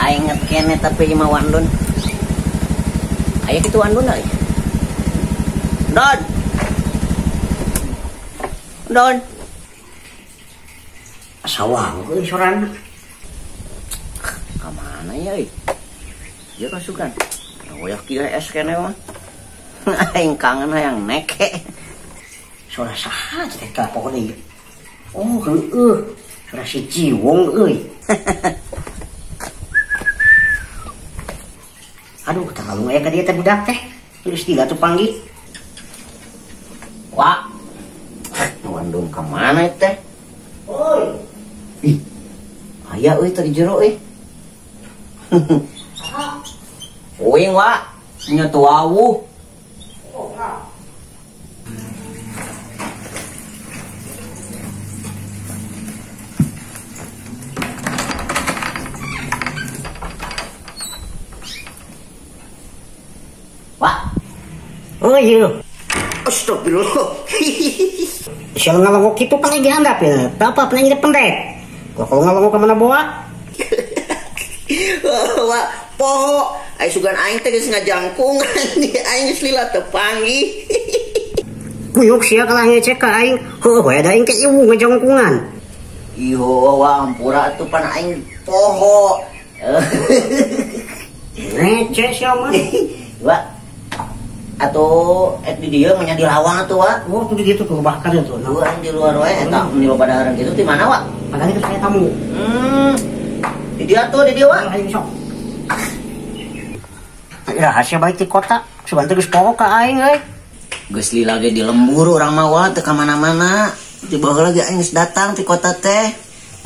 Aing inget kene tapi imah Wandun. Aya kitu Wandun euy. Don. Don. Sawang euy sorana. Ka mana ya euy? Ieu kasukan. Wayah kieu es kene mah. Aing kangen hayang neke. Suara saha teh ka pokona ieu. Oh, heueuh. Suara si Ciwong euy. Aduh, takalung aya ka dieu teh budak teh. Geus tiga tuh panggih. Wah. Wandung ka mana teh? Oi. Ih. Aya euy teh di jero euy. Uing wa, nya tuh wawuh. Wah. Oh iya. Astagfirullah. Siapa ngalongok itu paling dihandap ya. Bapak paling pendek. Kalau ngalongok kemana bawa? Wah, poho. Aing sugan aing teh geus ngajangkungan. Aing geus lila teu panggih. Kuyuk sia kalah ngecek ka aing. Heuh, we da aing teh ieu ngajangkungan. Iyo, wah ampura atuh pan aing poho. Ngecek sia mah. Wah. Atuh di dieu mah nya di lawang atuh wa. Oh, tuh di dieu tuh bahkan tuh. Lu aing di luar wae eta mun loba dahareun kitu di mana wa? Padahal itu saya tamu. Di dieu atuh di dieu wa. Aing sok. Rahasia balik di kota, sugan teh geus poho ka aing euy. Geus lila ge di lembur urang mah wa teu ka mana-mana. Ti baheula ge aing geus datang ti kota teh.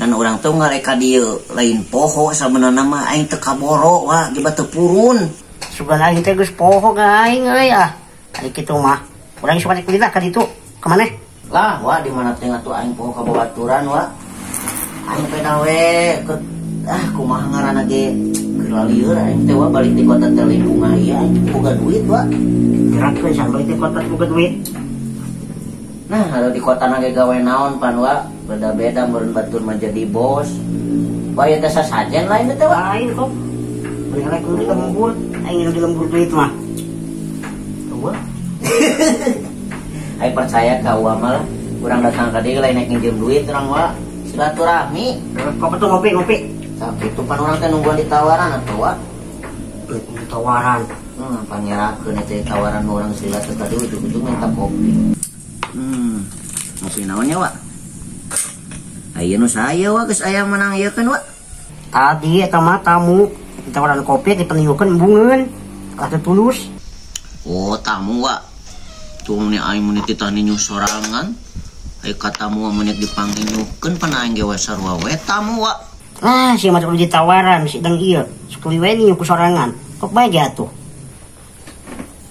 Ngan urang teh ngarek ka dieu, lain poho sabenerna mah aing teu kaboro wa, jiba teu purun. Sugan aing teh geus poho ka aing euy ah. Ari kitu mah. Urang sugan rek lila ka ditu. Ka maneh? Lah wa di mana teh atuh aing poho ka babaturan wa. Aing peda we ke ah kumaha ngaranna ge. Lieur aing teh wa balik di kota teh lindungan ieu aing boga duit wa. Gerakkeun sampai di kota boga duit. Nah, kalau di kota na ge gawe naon pan wa, beda-beda meureun batur mah jadi bos. Wa ieu teh sasajen lain teh wa. Lain kok. Mending rek di lembur, aing di lembur duit mah. Eueuh. Aing percaya ka wa mah lah. Urang datang ka dieu lain naik nginjem duit urang wa. Silaturahmi. Kok betul ngopi-ngopi. Tapi itu pan urang teh nungguan ditawaran atuh wa. Ditawaran. Panyerakeun eta tawaran urang sila teh tadi ujug-ujug minta kopi. Ngopi naon nya wa? Aya nu saya wa geus aya menang ieu kan wa. Tadi eta mah tamu ditawaran kopi dipeniukeun embungeun. Kalah teu tulus. Oh, tamu wa. Tung ni aing mun dititah ninyu sorangan. Aya ka tamu mun dipanggil nyuhkeun pan aing ge we sarua we tamu wa. Ah, si macam ditawaran si deng ieu, sekali we ninyu ku sorangan. Kok bae ge atuh.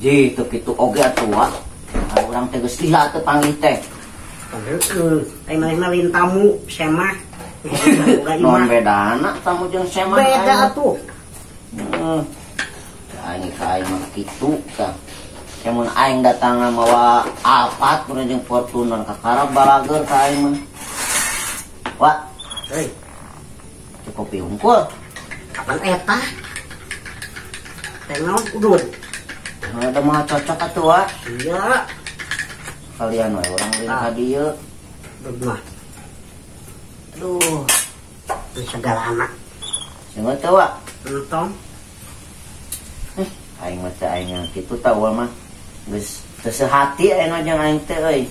Ji, teu kitu oge atuh wa. Urang teh geus lila teu panggih teh. Heeh, ai manehna lain tamu, semah. Non bedana tamu jeung semah. Beda atuh. Heeh. Aing ka aing mah kitu tah. Mun aing datang mawa Alphard mun jeung Fortuner kakara balager ka aing mah. Wa, heuy. Kopi unggul. Kapan eta? Teh naon udud? Ada mah cocok atuh wa. Iya. Kalian we urang lain ka dieu. Mah. Aduh. Segala anak. Sing teh wa. Entong. Aing mah teh aing yang kitu tah wa mah. Geus teu sehati aing mah jeung aing teh euy.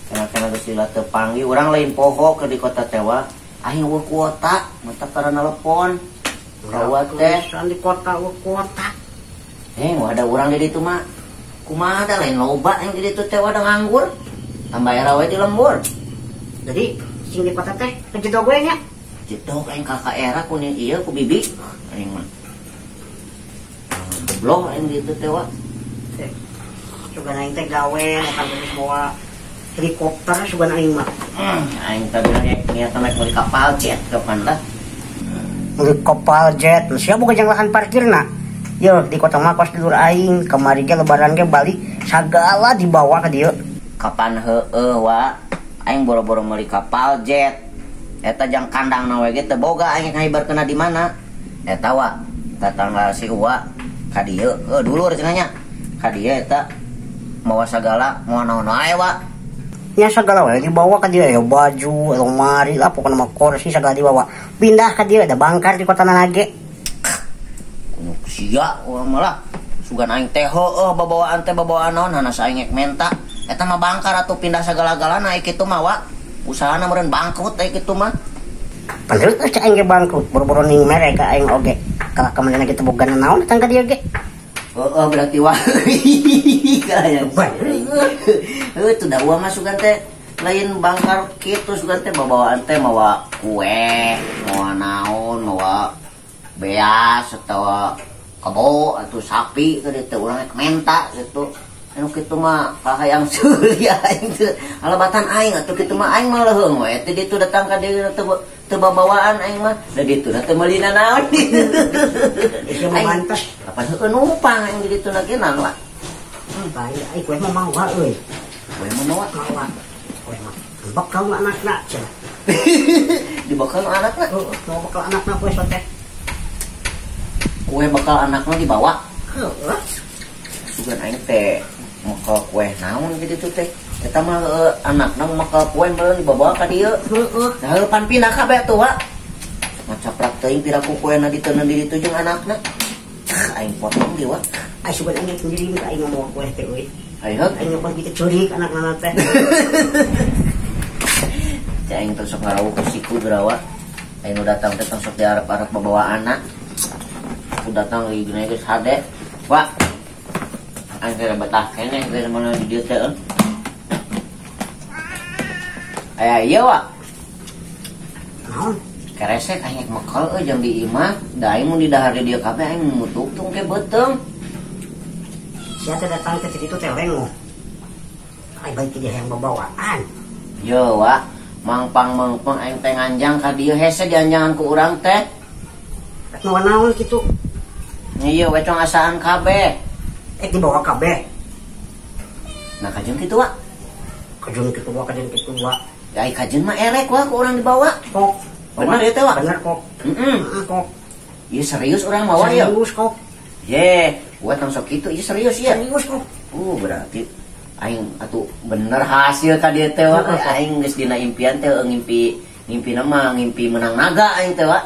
Kana-kana geus lila teu panggih urang lain poho ke di kota teh wa. Aing eueuh kuota, mata karena telepon. Kawa teh di kota eueuh kuota. Wah ada urang di ditu mah. Kumaha da lain loba yang di ditu teh wadah nganggur. Tambah era we di lembur. Jadi sing di kota teh kejedog we nya. Jedog aing ka era ku ni ieu ku bibi aing mah. Goblok aing di ditu teh wa. Sugan aing teh gawe makan geus bawa helikopter sugan aing mah. Aing tadi niat naik meuli kapal jet kapan lah. Meuli kapal jet, sia boga jang lahan parkirna. Yo di kota mah kos dulur aing, kamari ge lebaran ge balik sagala dibawa ka dieu. Kapan heueuh wa, aing boro-boro meuli kapal jet. Eta jang kandang na we ge teu boga aing ngahibarkeunna di mana. Eta wa, Tatangga si Uwa ka dieu heuh dulur cenah nya. Ka dieu eta mawa sagala moal naon wae wa. Nya sagala wae dibawa ka dieu ya baju, lemari lah pokona mah kursi sagala dibawa. Pindah ka dieu da bangkar di kota nage. Kunyuk sia urang mah lah. Sugan aing teh heueuh babawaan teh babawaan naon hanas aing ek menta. Eta mah bangkar atuh pindah sagala-galana ai kitu mah wa. Usahana meureun bangkrut ai kitu mah. Padahal geus aing ge bangkrut, boro-boro ning mere ka aing oge. Kalah ka manehna kitu boga naon datang ka dieu ge. Heeh berarti wa. Heuh teu da uang mah sugan teh lain bangkar kitu sugan teh babawaan teh mawa kue, mawa naon, mawa beas atawa kebo atau sapi ke dieu teh urang rek menta gitu. Anu kitu mah kahayang seuli aing teh alabatan aing atuh kitu mah aing mah leuheung we teh ditu datang ka dieu teu babawaan aing mah da ditu teh meulina naon. Ieu mah mantes. Apa heueuh numpang aing di ditu lagi naon wa. Bae ai kue mah mawa euy. Kue mah mawa. Mawa. Kue mah bekal anakna cenah. Dibekal anakna? Heueuh, mau bekal anakna kue teh. Kue bekal anakna dibawa? Heueuh. Sugan aing teh mekal kue naon gitu teh. Eta mah anakna mekal kue meureun dibawa ka dieu. Heueuh. Nah heueuh pan pindah kabeh atuh wa. Ngacaprak teuing piraku kuena diteundeun di ditu jeung anakna. Aing potong di wa. Ai sugan aing sendiri ka aing mawa kue teh euy. Ayo. Aing nyoba kitu ceurik anakna teh. Cai aing teh sok ngarawuh ku siku geura wa. Aing nu datang teh tong sok diarep-arep babawa anak. Aku datang lagi gini geus hade. Wa. Aing teh betah keneh geus mana di dieu teh. Aya ieu wa. Naon? Keresek aing rek mekal euy jang di imah, da aing mun didahar di dieu kabeh aing mutuk tung ke beuteung. Sia teh datang ke ditu teh lengoh. Ai balik ke dia yang babawaan. Yo wa, mangpang mangpang aing teh nganjang ka dieu hese dianjangan ku urang teh. Rek mawa naon kitu? Ieu we cong asaan kabeh. Dibawa kabeh. Nah kajeun kitu wa. Kajeun kitu wa, kajeun kitu wa. Ya ai kajeun mah erek wa ku urang dibawa. Kok. Bener ya teh wa? Bener kok. Heeh. Kok. Ieu serius urang mawa ya? Serius kok. Ye, gua tong sok kitu ieu serius ya? Serius kok. Berarti aing atuh bener hasil ka dieu teh wa. Aing geus dina impian teh ngimpi ngimpina mah ngimpi menang naga aing teh wa.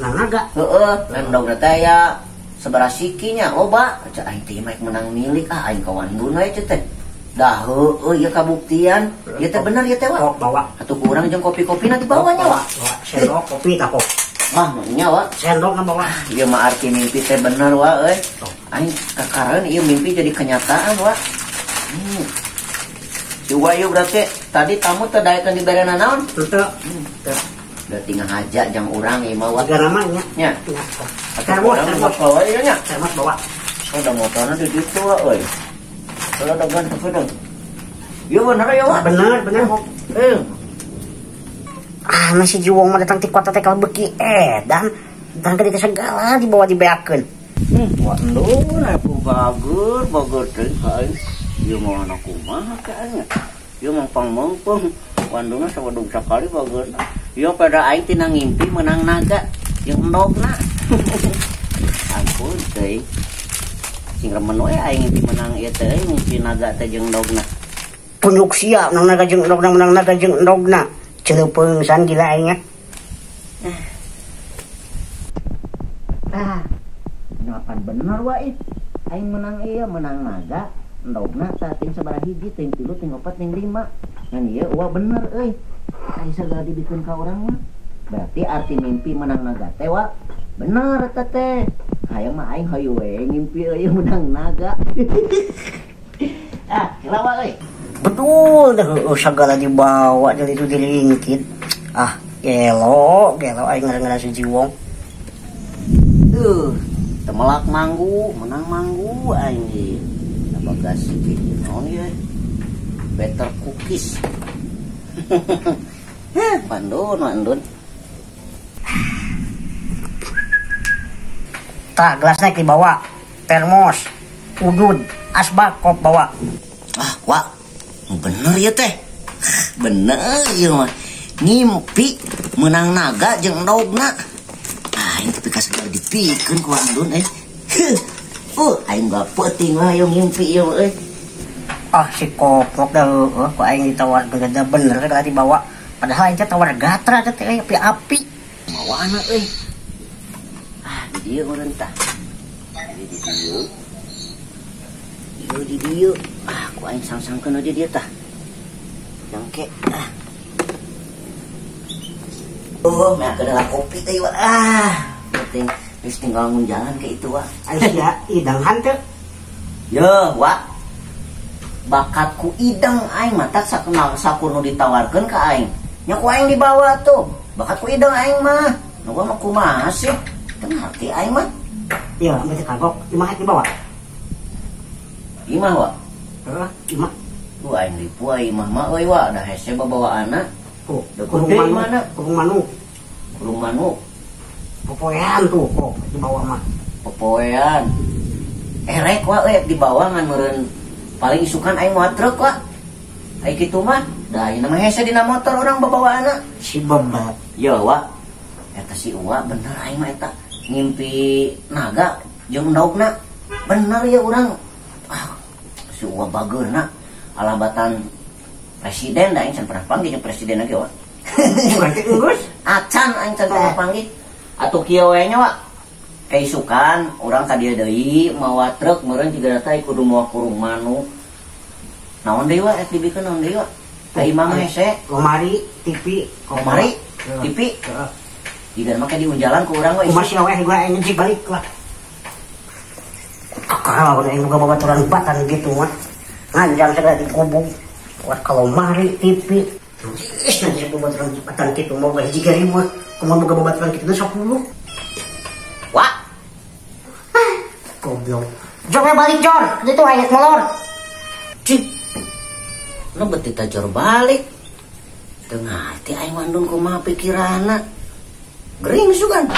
Menang naga? Heeh, lain endogna teh aya sabaraha sikinya loba. Cek aing teh mah menang milik ah aing ka Wandun we teh. Dah heueuh ieu kabuktian. Ieu teh bener ieu teh wa. Kok bawa. Atuh ku urang jeung kopi-kopina dibawanya wa. Bawa sendok kopi tah kok. Wah, nya wa. Sendok bawa. Ieu mah arti mimpi teh bener wa euy. Aing kakareun ieu mimpi jadi kenyataan wa. Si Uwa ieu berarti tadi tamu teh daekeun diberena naon? Henteu. Teu. Berarti ngahaja jang urang ieu mah wa. Siga namanya. Nya. Nya. Termos bawa ieu nya. Termos bawa. Oh, da motorna di ditu wa euy. Kalau dagan teu. Ieu bener ya wa? Bener, bener. Ah, masih jiwong mah datang ti kota teh kalau beuki edan. Datang ka ditu segala dibawa dibeakeun. Wandun aku bager, bager teh aing. Ieu mah anak kumaha ka aing. Ieu mah pangmengpeung. Wanduna sawadug sakali bager. Ieu pada aing tina ngimpi menang naga jeung endogna. Ampun teuing. Sing remen we aing ngimpi menang ieu teh ngimpi naga teh jeung endogna. Punyuk sia menang naga jeung endogna, menang naga jeung endogna. Celeupeung san gila aing nya. Ah. Nyapan bener wae. Aing menang ieu menang naga, endogna tah ting sabaraha hiji, ting 3, ting 4, ting 5. Ngan ieu wa bener euy. Aing sagala dibikeun ka urang mah. Berarti arti mimpi menang naga teh wa bener eta teh. Hayang mah aing hayu we ngimpi euy menang naga. Ah, kelawa euy. Betul dah segala dibawa dari itu dilingkit. Ah, gelo, gelo aing ngaran-ngaran si Jiwong. Duh, temelak manggu, menang manggu aing ieu. Bagas kieu naon ieu? Better cookies. Heh, pandun, pandun. Tah, gelas naik dibawa. Termos, udud, asbak kop bawa. Ah, wah. Bener ya teh. Bener ieu mah. Ngimpi menang naga jeung endogna. Ah, ini tapi kasih di Diimpikeun ku Andun euy. Aing gak penting lah yang ngimpi ieu euy. Ah si koplok dah heueuh ku aing ditawarkeun da bener segala dibawa. Padahal aing teh tawar gatra teh euy api-api. Mawa anak euy. Ah di dieu urang tah. Di dieu. Ieu di dieu. Ah ku aing sang-sangkeun di dieu tah. Jangke ah. Oh, mah keun kopi teh ieu. Ah, penting geus tinggal jalan ke itu wah. Aing sia idang hanteu. Yeuh, wa. Bakatku idang aing mah tak sakenal sakur nu ditawarkeun ka aing. Nya ku aing dibawa tuh. Bakatku idang aing mah. Nu gua mah kumaha sih? Teu ngarti aing mah. Iya, berarti kagok imah dibawa. Imah wa. Heeh, imah. Ku aing ripu imah mah euy wa, da hese babawaanna. Tuh, kurung manuk, kurung manuk. Kurung manuk. Popoean tuh kok dibawa mah. Popoean. Erek wa euy dibawa ngan meureun paling isukan aing moal truk wa. Ai kitu mah da ayeuna mah hese dina motor urang babawaanna. Si bebat. Ye wa. Eta si Uwa bener aing mah eta ngimpi naga jeung endogna. Bener ya urang. Ah, si Uwa bageurna alabatan presiden da aing can pernah panggih jeung presiden lagi wa. Berarti geus acan aing can pernah panggih. Atuh kieu we nya wa. Kaisukan urang ka dieu deui mawa truk meureun jiga teh kudu mawa kurung manuk. Naon deui wa ek dibikeun naon deui wa? Ka imah mah hese. Lemari, TV, lemari, TV. Heeh. Jiga mah diunjalan ku urang wa. Kumaha sia we gua aing ngejik balik lah. Kalau aing boga babaturan batan gitu mah. Nganjang segala di kubung. Buat kalau lemari, TV. Ih, nanti babaturan batan kitu mau hiji gari mah. Kumaha boga babaturan kitu 10. Wah. Goblok. Jor balik jor, itu hayat molor. Cik. Nu beuti ta jor balik. Teu ngarti aing mandun kumaha pikiranna. Gering sugan.